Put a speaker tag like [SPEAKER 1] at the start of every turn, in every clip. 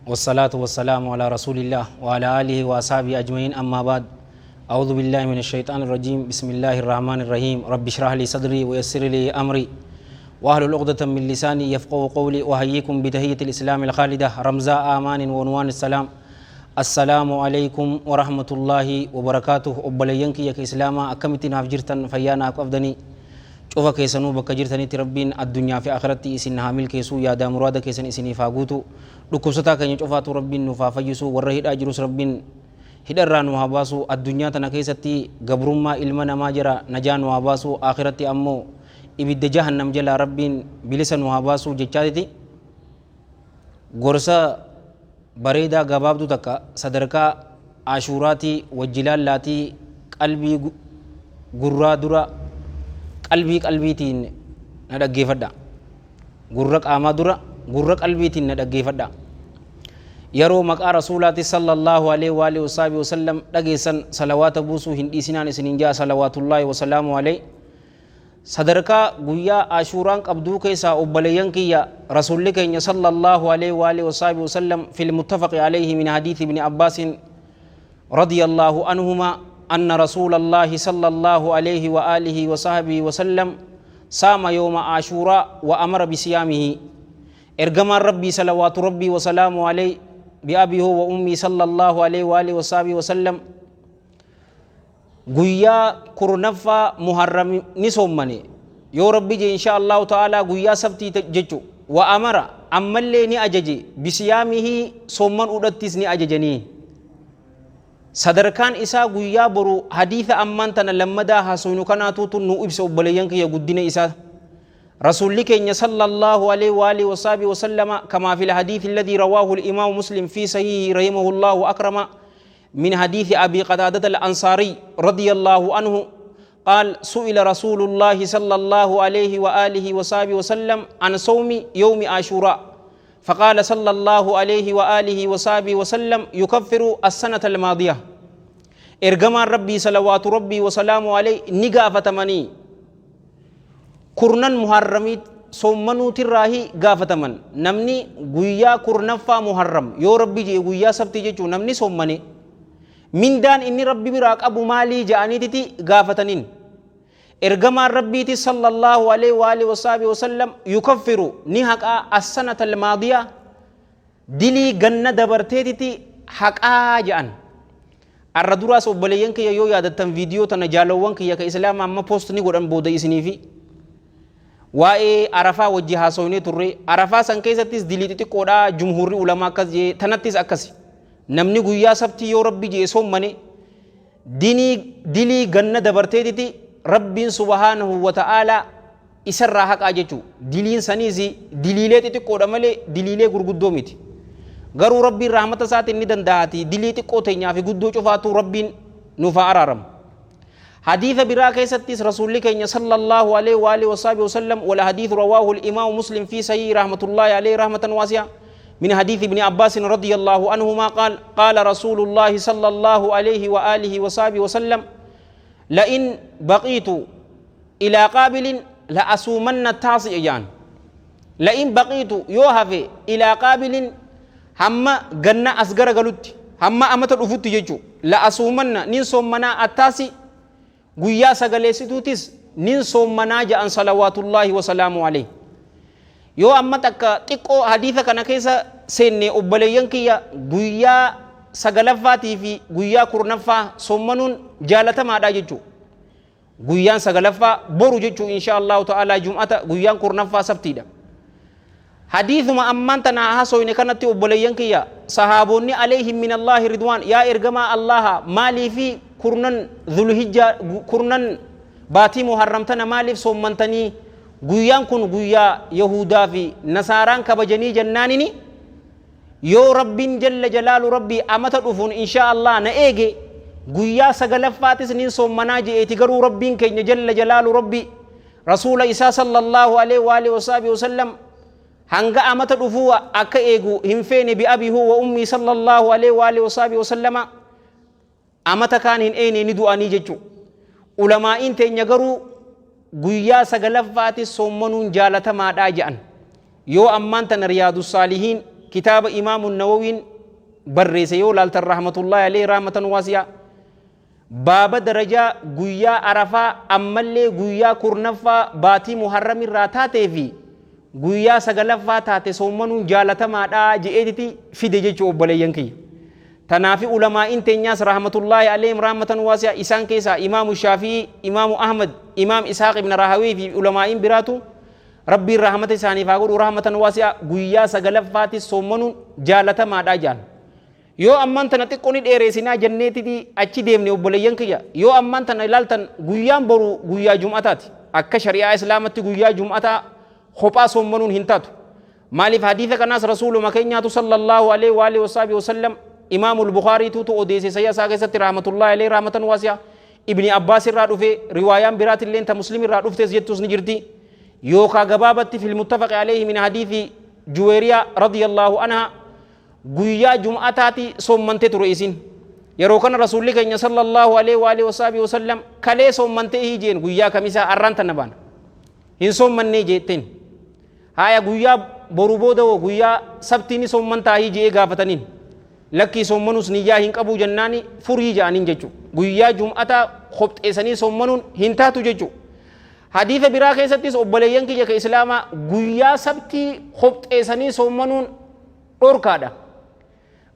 [SPEAKER 1] والصلاة والسلام على رسول الله وعلى آله وأصحابه أجمعين. أما بعد، أعوذ بالله من الشيطان الرجيم. بسم الله الرحمن الرحيم. رب اشرح لي صدري ويسر لي أمري واحلل عقدة من لساني يفقهوا قولي. وأحييكم بتحية الإسلام الخالدة، رمزاء آمان وعنوان السلام. السلام عليكم ورحمة الله وبركاته. أبلينك يا إسلاما أكمتنا في جرتن فيانا أفدني cufa keessanuu bakka jirtanitti Rabbiin addunyaa fi akhiratti isin haa milkeessu, yaada muraada keessan isiniif haa guutu. Dhukkubsataa keenya cufaatu Rabbiin nuuf haa fayyisu, warra hidhaa jirus Rabbiin hidharraa nu haa baasu. Addunyaa tana keessatti gabrummaa ilma namaa jira najaa nu haa baasu, akhiratti ammoo ibidda jahannam jalaa Rabbiin bilisa nu haa baasu jechaatiti. Gorsa bareedaa gabaabduu takka sadarkaa Ashuuraatii wajjilaallaatii qalbii gurraa dura qalbii qalbiitiin na dhaggeeffadha. Gurra qaamaa dura gurra qalbiitiin na dhaggeeffadha. Yeroo maqaa Rasuulaati sallallahu alaihi wa alihi wasallam dhageessan salawaata buusuu hin dhiisinaan isiniin jaa, salawaatullaahi wasalaamu alaihi. Sadarkaa guyyaa Ashuuraan qabduu keessaa, obboleeyyan kiyya, Rasuulli keenya sallallahu alaihi wa alihi wasallam fil muttafaqi alaihi min hadiisi ibni Abbaasin radiyallahu anhuma أن رسول الله صلى الله عليه وآله وصحبه وسلم صام يوم عاشوراء وأمر بصيامه. إرجما ربي صلوات ربي وسلامه عليه بأبيه وأمي صلى الله عليه وآله وصحبه وسلم guyyaa 10ffaa Muharram ni soommane, yoo Rabbi je insha Allahu ta'ala guyyaa sabtii jechu. Wa amara, ammallee ni ajaje, bisiyaamihi, soomman udhattis ni ajajanii. Sadarkaan isaa guyyaa boru hadiisa ammaan tana lammadaa haasofnu kanaatuutu nu ibsa. Obboleeyyan kiyya, guddina isaa Rasuulli keenya sallallahu alaihi wa alihi wasahbihi wasallama كما في الحديث الذي رواه الإمام مسلم في صحيحه رحمه الله وأكرم من حديث أبي قتادة الأنصاري رضي الله عنه قال: سئل رسول الله صلى الله عليه وآله وصحبه وسلم عن صوم يوم عاشوراء، فقال صلى الله عليه وآله وصحبه وسلم: يكفر السنة الماضية. إرجمان ربي صلوات ربي وسلامه عليه ni gaafatamanii kurnan Muharramiit soommanuu tirraahi gaafataman. Namni guyyaa 10ffaa Muharram, yoo Rabbi jee guyyaa sabtii jechuu, namni soommane mindaan inni Rabbi biraa qabu maalii ja'aniititi gaafataniin. Ergamaan Rabbiiti sallallahu alaihi wa alihi wasallam yukaffiru, ni haqaa, as-sanata al-maadiya, dilii ganna dabarteetiti haqaa ja'an. Arra duraas, obboleeyyan kiyya, yoo yaadattan viidiyoo tana jaalawwan kiyya ka Islaama amma post ni godhan booda isiniifi waa'ee Arafaa wajji haasofnee turre. Arafaa san keessattis dilii xixiqqoodha jumhurri ulamaa akkas jee, tanattis akkasi. Namni guyyaa sabtii, yoo Rabbi jee, soommane dinii dilii ganna dabarteetiti Rabbiin subhaanahu wa ta'aalaa isarraa haqaa jechuu. Diliin saniis diliilee xixiqqoodha malee diliilee gurguddoo miti. Garuu Rabbiin rahmata isaatiin ni danda'aati dilii xiqqoo teenyaa fi guddoo cufaatu Rabbiin nuuf haa araaramu. حديث برا كيستيس رسول كين صلى الله عليه وآله وصحبه وسلم، والحديث رواه الإمام مسلم في صحيح رحمة الله عليه رحمة واسعة من حديث ابن عباس رضي الله عنهما قال: قال رسول الله صلى الله عليه وآله وصحبه وسلم: لئن بقيت إلى قابل لأصومن التاسع جان. لئن بقيت، yoo hafe، إلى قابل، هم جنة أصغر قلت هم أمت رفوت يجو، لأصومن، نين صومنا، التاسع، guyyaa sagaleessituutis nin soommanaa ja'an salawaatullaahi wasalaamu alayhi. Yoo amma takka xiqqoo hadiisa kana keessa seenne, obboleeyyan kiyya, guyyaa sagalaffaatii fi guyyaa 10ffaa soommanuun jaalatamaadha jechuu. Guyyaan sagalaffaa boru jechuu insha Allahu ta'ala jum'ata, guyyaan 10ffaa sabtiidha. Hadiisuma ammaan tana haasofne kanatti, obboleeyyan kiyya, sahaabonni عليهم من الله رضوان, yaa ergamaa Allaha, maaliifi kurnan Zulhijjaa, kurnan baatii Muharram tana maaliif soommantanii? Guyyaan kun guyyaa Yahudaa fi Nasaaraan kabajanii jennaanini, yoo Rabbiin jalla jalaalu Rabbii amata dhufuun insha Allah na eege guyyaa sagalaffaatis nin soommanaa je'eeti. Garuu Rabbiin keenya jalla jalaalu Rabbii rasuula isaa sallallahu alaihi wa alihi wasallam hanga amata dhufuu akka eegu hin feene. بأبي هو وأمي صلى الله عليه وآله وصحبه وسلم amata kaan hin eene, ni du'anii jechu. Ulamaa'iin teenya garuu guyyaa sagalaffaati soommanuun jaalatamaadhaa je'an. Yoo ammaan tana Riyaadu Saalihiin Kitaaba Imaamu Nawawiin barreesse yoo laaltan, rahmatullaahi alayhi rahmatan waasi'a, baaba darajaa guyyaa Arafaa ammallee guyyaa 10ffaa baatii Muharram irraa taatee fi guyyaa 9ffaa taate soommanuun jaalatamaadha je'eetiti fide jechuu, obboleeyyan kiyya. Tanaafi ulamaa'iin teenyaas rahmatullaahi alayhim rahmatan waasi'a, isaan keessaa Imaamu Shaafii, Imaamu Ahmad, Imaam Ishaaq ibn Rahawii fi ulamaa'iin biraatu, Rabbiin rahmata isaaniif haa godhu rahmatan waasi'a, guyyaa 9ffaatis soommanuun jaalatamaadha jaan. Yoo ammaan tana xiqqoo ni dheereessinaa jenneetiti achi deemne, obboleeyyan kiyya, yoo ammaan tana ilaaltan guyyaan boru guyyaa jum'ataati. Akka shari'aa Islaamatti guyyaa jum'ataa kophaa soommanuun hin taatu. Maaliif? Hadiisa kanaas Rasuuluma keenyaatu sallallahu alaihi wa alihi wasaabi wasallam, Imaamul Bukhaariituutu odeesse sayya isaa keessatti rahmatullahi alaihi rahmatan waasi'a. Ibni Abbaas irraa dhufe, riwaayaan biraatilleen ta Muslim irraa dhuftes jettus ni jirti. Yookaa gabaabatti fil muttafaqi alaihi min hadiisi Juweeriyaa radiyallahu anha, guyyaa jum'ataati soommante ture isin. Yeroo kana Rasuulli keenya sallallahu alaihi wa alihi wasaabi wasallam kalee soommantee hiijeen, guyyaa kamisaa arraan tana baana. Hin soommannee jeetteen. Haaya, guyyaa boru booda hoo, guyyaa sabtii ni soommantaa je'ee gaafataniin. Lakkii, soommanuus niyyaa hin qabuu jennaani furii ja'aniin jechuudha. Guyyaa jum'ataa kopxeessanii soommanuun hin taatu jechuudha. Hadiisa biraa keessattis, obboleeyyan kiyya ka Islaamaa, guyyaa sabtii kopxeessanii soommanuun dhorkaadha.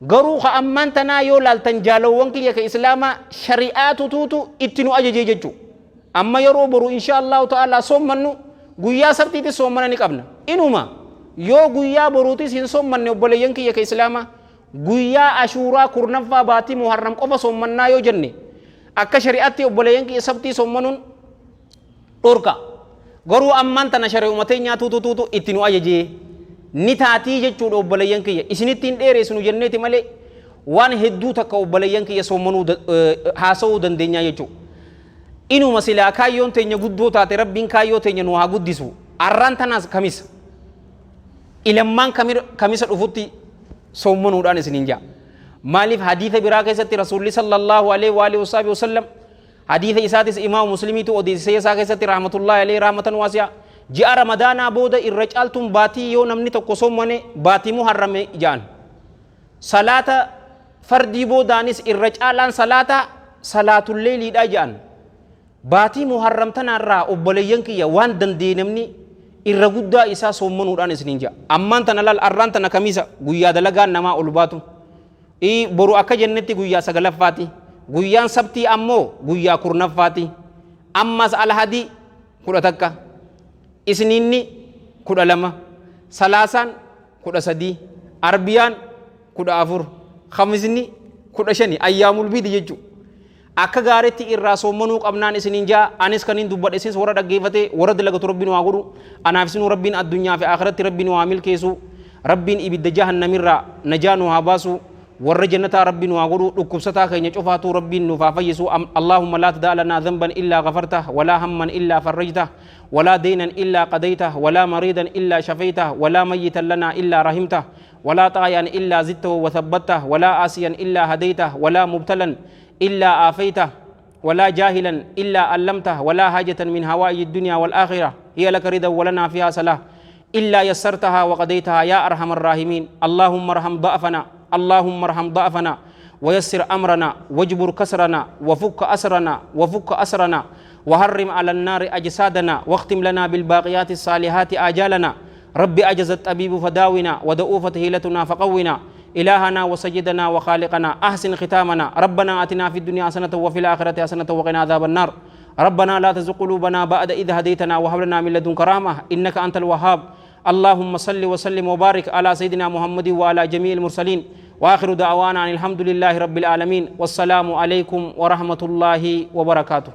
[SPEAKER 1] Garuu ka ammaan tanaa yoo laaltan, jaalawwan kiyya ka Islaamaa, shari'aatu tuutu itti nu ajajee jechuudha. Amma yeroo boru insha Allahu ta'ala soommannu guyyaa sabtiitis soommana ni qabna. Inuma yoo guyyaa boruutis hin soommanne, obboleeyyan kiyya ka Islaamaa, guyyaa Ashuuraa 10ffaa baatii Muharram qofa soommannaa yoo jenne, akka shari'aatti, obboleeyyan kiyya, sabtii soommanuun dhorka. Garuu ammaan tana shari'uma teenyaa tuutu tuutu itti nu ajajee ni taatii jechuudha, obboleeyyan kiyya. Isinitti hin dheereessinu jenneeti malee waan hedduu takka, obboleeyyan kiyya, soommanuu haasa'uu dandeenyaa jechuudha. Inuma silaa kaayyoon teenya guddoo taate, Rabbiin kaayyoo teenya nu haa guddisu. Arraan tanaas kamisa. Ilammaan kamisa dhufutti soommanuudhaan isiniin jaa. Maaliif? Hadiisa biraa keessatti Rasuulli sallallahu alaihi wa alihi wasallam, hadiisa isaatis Imaamu Muslimiitu odeessisee isaa keessatti rahmatullahi alaihi rahmatan waasi'a, ji'a Ramadaanaa booda irra caaltuun baatii yoo namni tokko soommane baatii Muharrame ja'an. Salaata fardii boodaanis irra caalaan salaata salaatul leeyliidha ja'an. Baatii Muharram tanaarraa, obboleeyyan kiyya, waan danda'e namni irra guddaa isaa soommanuudhaan isiniin ja'a. Ammaan tana laal, arraan tana kamisa, guyyaa dalagaan namaa ol baatu. Boru akka jennetti guyyaa 9ffaati. Guyyaan sabtii ammoo guyyaa 10ffaati. Ammas alhadii 11. Isniinni 12. Salaasaan 13. Arbiyaan 14. Khamisni 15. Ayyaamul biidi jechuudha. Akka gaariitti irraa soommanuu qabnaan isiniin jaa. Anis kanin dubbadhe, isinis warra dhaggeeffate warra dalagatu Rabbi nu haa godhu. Anaaf isinuu Rabbiin addunyaa fi akhiratti Rabbi nu haa milkeessu. Rabbiin ibidda jahannamirraa najaa nu haa baasu. Warra jannataa Rabbi nu haa godhu. Dhukkubsataa keenya cufaatuu Rabbiin nuuf haa fayyisu. Allahumma laa tada'a lanaa dhanban illaa ghafartah, walaa hamman illaa farrajtah, walaa deynan illaa qadaytah, walaa mariidan illaa shafaytah, walaa mayyitan lanaa illaa rahimtah, ولا طايا إلا زدته وثبته، ولا آسيا إلا هديته، ولا مبتلا إلا آفيته، ولا جاهلا إلا علمته، ولا حاجة من هوائج الدنيا والآخرة هي لك رضا ولنا فيها صلاح إلا يسرتها وقضيتها يا أرحم الراحمين. اللهم ارحم ضعفنا، اللهم ارحم ضعفنا، ويسر أمرنا، واجبر كسرنا، وفك أسرنا، وفك أسرنا، وحرم على النار أجسادنا، واختم لنا بالباقيات الصالحات آجالنا. رب عجز الطبيب فداونا، وضعوفت حيلتنا فقونا. إلهنا وسيدنا وخالقنا، أحسن ختامنا. ربنا آتنا في الدنيا حسنة وفي الآخرة حسنة وقنا عذاب النار. ربنا لا تزغ قلوبنا بعد إذ هديتنا وهب لنا من لدنك رحمة إنك أنت الوهاب. اللهم صل وسلم وبارك على سيدنا محمد وعلى جميع المرسلين. وآخر دعوانا أن الحمد لله رب العالمين، والسلام عليكم ورحمة الله وبركاته.